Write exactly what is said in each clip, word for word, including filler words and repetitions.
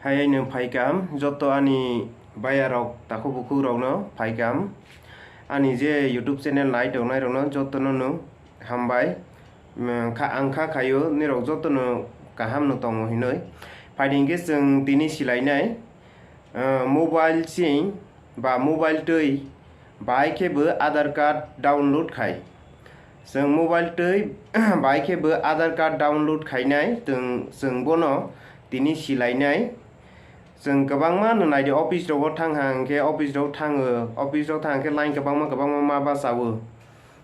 Hai no phaikam, joto ani bayarok, takhuk bukhukrokno phaikam. Ani je YouTube channel nai tongnai rokno jotono no hambai. Mm, kha-, ang kha khaio nirok jotono kaham no tongo hinoi. Phaidi hwnkhe chwng tini silainai, ah, mobile sing ba mobile twi bai khe bo Aadhaar card download khai. Chwng mobile twi bai khe bo Aadhaar card download khainai, chwng, chwng bono tini silainai. Chwng kwbangma no naidi, office rogo thang ha hwnkhe office rok thango, office rok thang khe line kwbangma kwbangma ma bachao.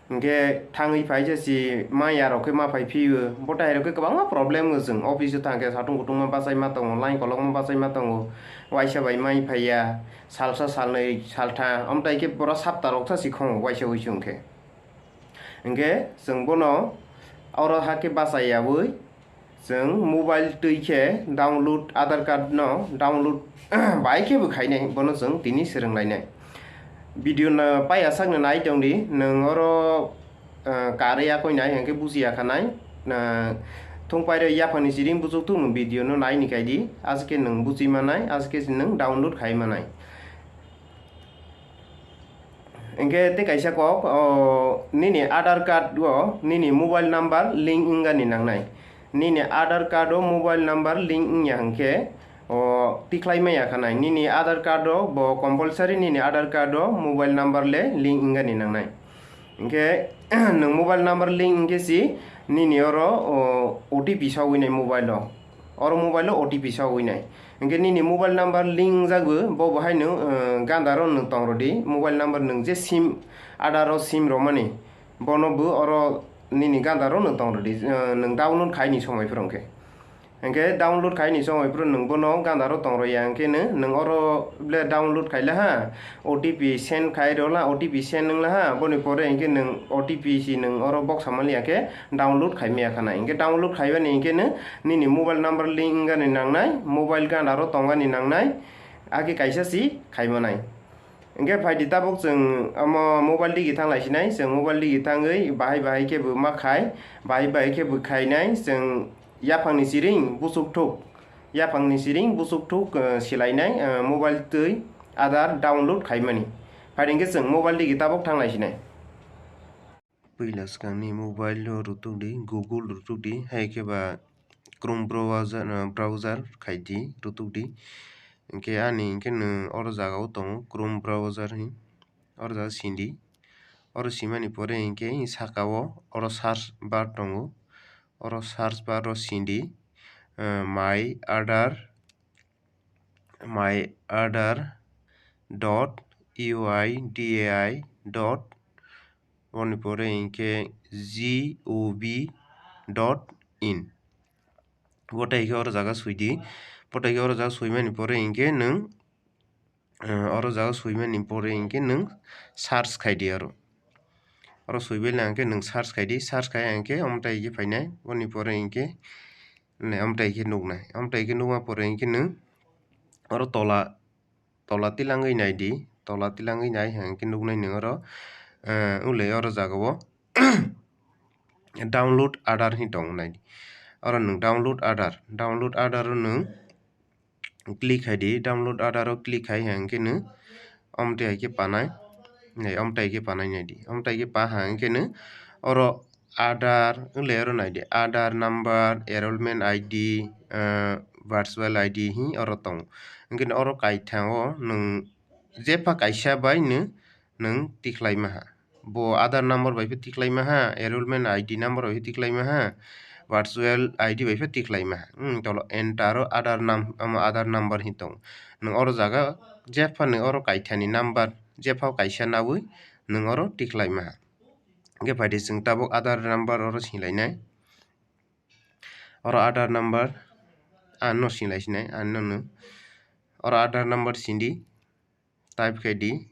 Hwnkhe thangwi phai se si maya rok khe ma phai phio. Bo tai rok khe kwbangma problem o chwng office o thang khe satung kutung ma bachai ma tongo, line kolok ma bachai ma tongo. Waisa bai mai phaiya, salsa salnwi saltha, omtai khe boro sapta rok sa si khongo waisa uisu hwnkhe. Hwnkhe chwng bono oro hakhe bachai yaui chwng mobile twi khe download, Aadhaar card no download bai khe bo khainai, bono chwng tini swrwnglainai. Video no paiya sakno nai tongdi, nwng oro, ah, karwi yakoi nai hwnkhe bujiya khanai. Ah, thung pairwi yaphangni siring buchuk thung nwng video no naini kaidi, aswk khe nwng buchi manai, aswk khe nwng download khai manai. Hwnkhe tei kaisa kok, o, nini Aadhaar card o nini mobile number link wngani nangnai. Nini Aadhaar card o mobile number link wngya hwnkhe, o, tikhlai maya khanai. Nini Aadhaar card o bo compulsory nini Aadhaar card o mobile number le link wngani nangnai. Hwnkhe nwng mobile number link wngkhe si nini oro, o, O T P sogwi nai mobile o. Oro mobile o O T P sogwi nai. Hwnkhe nini mobile number link wngjakgo, bo bo haino, eh, ganda ro nwng tong rwdi, mobile number nwng je sim, Aadhaar o sim romani, bono bo oro nini ganda ro nwng tong rwdi, eh, nwng download khaini somoi phuru hwnkhe. Hwnkhe download khaini somoi phuru nwng bono ganda ro tong rwya hwnkhe no nwng oro ble download khaila ha, O T P send khai rwla, O T P send wngla ha, boni pore hwnkhe nwng O T P si nwng oro boksa manliya khe download khai maya khana. Hwnkhe download khaibani hwnkhe no nini mobile number link wngani nangnai, mobile ganda ro tongani nangnai, akhe kaisa si khaimanai. Hwnkhe phaidi tabuk chwng omo mobile digi thanglai sinai, chwng mobile digi thangwi bahai bahai khe bo ma khai, bahai bahai khe bo khainai, chwng yaphangni siring buchuk thuk, yaphangni siring buchuk thuk, eh, silainai, eh, mobile twi Aadhaar download khaimani. Phaidi hwnkhe chwng mobile digi tabuk thanglai sinai. Puila swkangni mobile o rwtwkdi, Google rwtwkdi, hai khe ba Chrome browser, browser khaidi, rwtwkdi. Hwnkhe ani hwnkhe nwng oro jaga o tongo Chrome browser hin, oro jaga sindi. Oro simani pore hwnkhe saka o oro search bar tongo, oro search bar o sindi, eh, my Aadhaar, my Aadhaar dot U I D A I dot, boni pore hwnkhe G O V dot in. Botai khe oro jaga swidi, botai khe oro jaga swimani pore hwnkhe nwng, eh, oro jaga swimani pore hwnkhe nwng search khaidi oro. Oro swibaila hwnkhe nwng search khaidi, search khai hwnkhe omtai khe phainai, boni pore hwnkhe, ne, omtai khe nuknai, omtai khe nukma pore hwnkhe nwng oro tola, tola tilangwi naidi, tola tilangwi nai hwnkhe nuknai nwng oro, eh, ulai oro jaga o download Aadhaar hin tong naidi. Oro nwng download Aadhaar, download Aadhaar o nwng click khaidi, download Aadhaar o click khai hwnkhe nwng omtai hai khe panai, nai omtai khe panai naidi, omtai khe pa hwnkhe nwng oro Aadhaar, ulai oro naidi, Aadhaar number, enrollment I D, ah, virtual I D hi oro tongo. Hwnkhe oro kaitha o nwng jepha kaisa bai no nwng tikhlai maha. Bo Aadhaar number bai phe tikhlai maha, enrollment I D number bai phe tikhlai maha, virtual I D bai phe tikhlai maha. Hmm, tolo enter o Aadhaar num-, omo Aadhaar number hi tongo. Nwng oro jaga jepha nwng oro kaitha ni number, jepha kaisa naui nwng oro tikhlai maha. Hwnkhe phaidi chwng tabuk Aadhaar number oro sinlainai. Oro Aadhaar number ano sinlai sinai, ano no. Oro Aadhaar number sindi, type khaidi.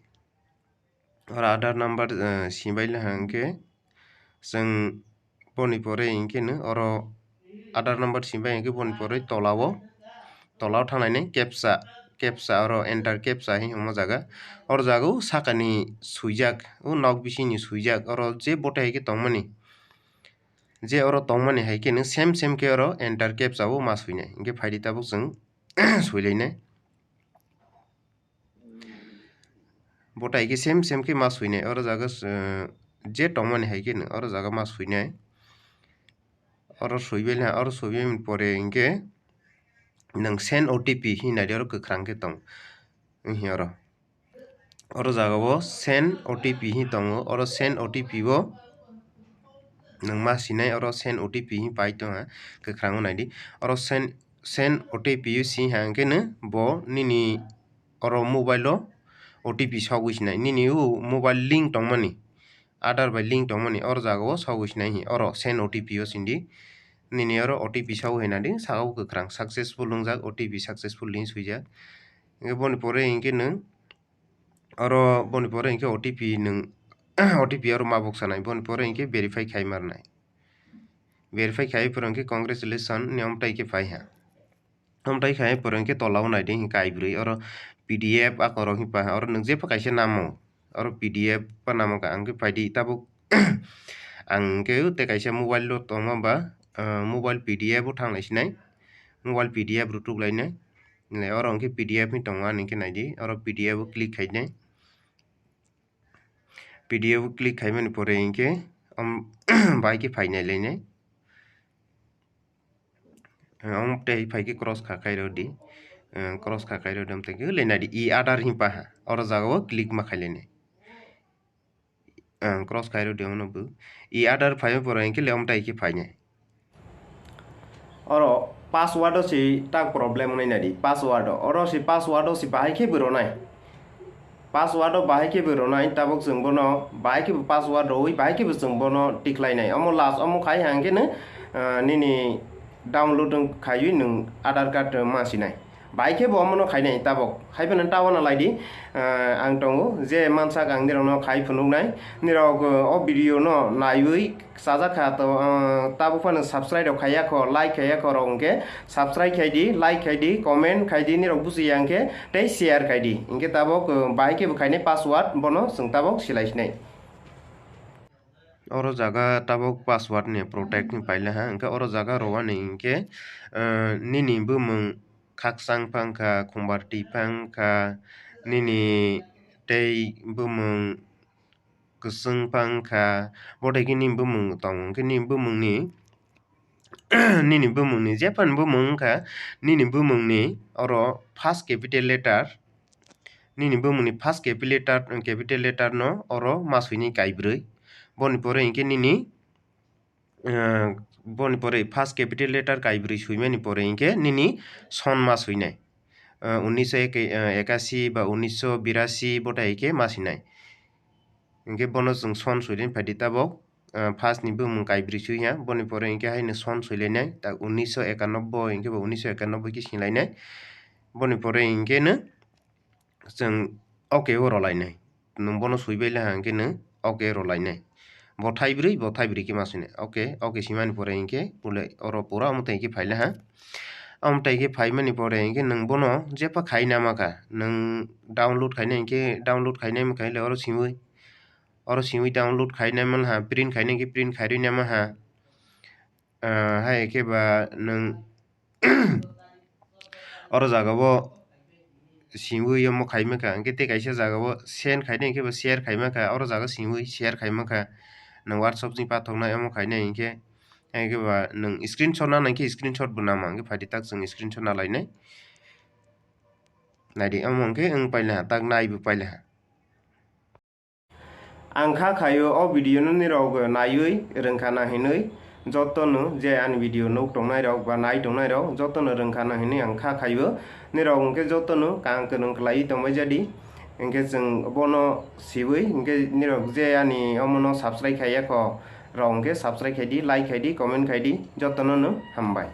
Oro Aadhaar number, eh, sibaila hwnkhe chwng boni pore hwnkhe no oro Aadhaar number sibai hwnkhe boni pore tola o, tola o thanglainai captcha, captcha oro enter captcha hi hwnma jaga. Oro jaga o sakani swijak, o nok bisingni swijak, oro je botai hai khe tongmani, je oro tongmani hai khe no same same khe oro enter captcha o ma swinai. Hwnkhe phaidi tabuk chwng suilainai. Bo tai khe same same khe ma suinai. Oro jaga, eh, je tongmani hai khe no oro jaga ma suinai. Oro suibai na, oro suibai pore hinkhe nwng send O T P hinwi naidi, oro kwkhwrang khe tong. Hinkhe oro, oro jaga o send O T P hinwi tongo. Oro send O T P bo nwng ma sinai, oro send O T P hinwi pai tongha, kwkhwrango naidi. Oro send, send O T P o si ha hinkhe no bo nini oro mobile o O T P sogwi sinai. Nini o mobile link tongmani, Aadhaar bai link tongmani, oro jaga o sogwi sinai hi, oro send O T P o sindi. Nini oro O T P sogwi hinadi, saka o kwkhwrang successful wngjak, O T P successful hinwi swijak. Hinkhe boni pore hinkhe nwng oro, boni pore hinkhe O T P nwng, O T P oro ma buksanai, boni pore hinkhe verify khai marnai. Verify khai pore hinkhe congratulation ni omtai khe phai ha. Omtai khai pore hinkhe tola o naidi hinkhe kaibrwi oro P D F akorok hinkhe paha, oro nwng jepha kaisa namo, oro P D F pa namo ka, ang khe phaidi tabuk ang khe tei kaisa mobile o tongma ba, ah, mobile P D F o thanglai sinai, mobile P D F rutuk lainai. Nai oro hinkhe P D F ni tongo, ani hinkhe naidi, oro P D F o click khainai. P D F o click khaimani pore hinkhe, om, bai khe phainai lainai. Om tei phai khe cross kha khai rw di. Eh, cross kha khai rw di, om tei khe le naidi e-Aadhaar hinwi paha. Oro jaga o click ma khai lainai. Eh, cross khai rw di, omo no bo. E-Aadhaar phai pore hinkhe le om tai khe phainai. Oro password o si tak problem wngnai nadi, password o. Oro si password o si bahai khe bo rwnai. Password o bahai khe bo rwnai, tabuk chwng bono bahai khe bo password rwui bahai khe bo chwng bono tikhlainai. Omo last omo khai hang khe no, ah, nini download wng khaiwi nwng Aadhaar card ma sinai. Bahai khe bo omo no khainai tabuk. Hai phano ta uanw lai di, ah, ang tongo je mansak ang nirok no khai phunuknai. Nirok, ah, o video no naiwi chajak kha to, ah, tabuk phano subscribe rok khaiya kho, like khaiya kho rok hinkhe subscribe khai di, like khai di, comment khai di, nirok bujiya hinkhe tei share khai di. Hinkhe tabuk, ah, bahai khe bo khainai password bono chwng tabuk silai sinai. Oro jaga tabuk password ni protect ni paila ha, hinkhe oro jaga rwani hinkhe, ah, nini bumung khakchang phang kha, khumbar twi phang kha, nini tei bumung kwchwng phang kha, bo tei khe nini bumung tongo, hinkhe nini bumungni, nini bumungni jephanu bumung wngkha, nini bumungni oro first capital letter, nini bumungni first capital letter, capital letter no oro ma swinai kaibrwi, boni pore hinkhe nini, eh, boni pore first capital letter kaibrwi swimani pore hinkhe nini son ma swinai. Eh, unisho eke-, eh, ekasi ba unisho birasi bo tai khe ma swinai. Hinkhe bono chwng son swilai phaidi tabuk, eh, first ni bumung kaibrwi swiya, boni pore hinkhe haino son swilainai, ta unisho ekanobboi hinkhe bo unisho ekanobboi khe swilainai. Boni pore hinkhe no chwng ok o rwlainai. Nwng bono swibai le ha hinkhe nwng ok rwlainai. Bo thaibrwi, bo thaibrwi khe ma swinai. Ok, ok swimani pore hinkhe pule oro pura omo tai khe phaila ha. Omo tai khe phaimani pore hinkhe nwng bono jepha khai nama kha. Nwng download khainai hinkhe download khainai wngkha le oro swiwi. Oro swiwi download khainai man ha, print khainai hinkhe print khairwi nama ha. Ah, hai khe ba nwng oro jaga o swiwi omo khaima kha, hinkhe tei kaisa jaga o send khainai hinkhe ba share khaima kha, oro jaga swiwi share khaima kha, nwng WhatsApp ni pathoknai omo khainai hinkhe, hinkhe ba nwng screenshot nana hinkhe screenshot bo nama, hinkhe phaidi tak chwng screenshot nalainai. Naidi omo hinkhe wng paila ha, tak naibo paila ha. Ang kha khaio o video no nirok naiwi rwngkha na hinwi, jotono je ani video nuk tongnai rok ba nai tongnai rok jotono rwngkha na hinwi ang kha khaio. Nirok hinkhe jotono kaham kwrwng kwlaiwi tongbai jadi, hinkhe chwng bono siwi hinkhe nirok je ani omono subscribe khaiya kho rok hinkhe subscribe khaidi, like khaidi, comment khaidi, jotono no hambai.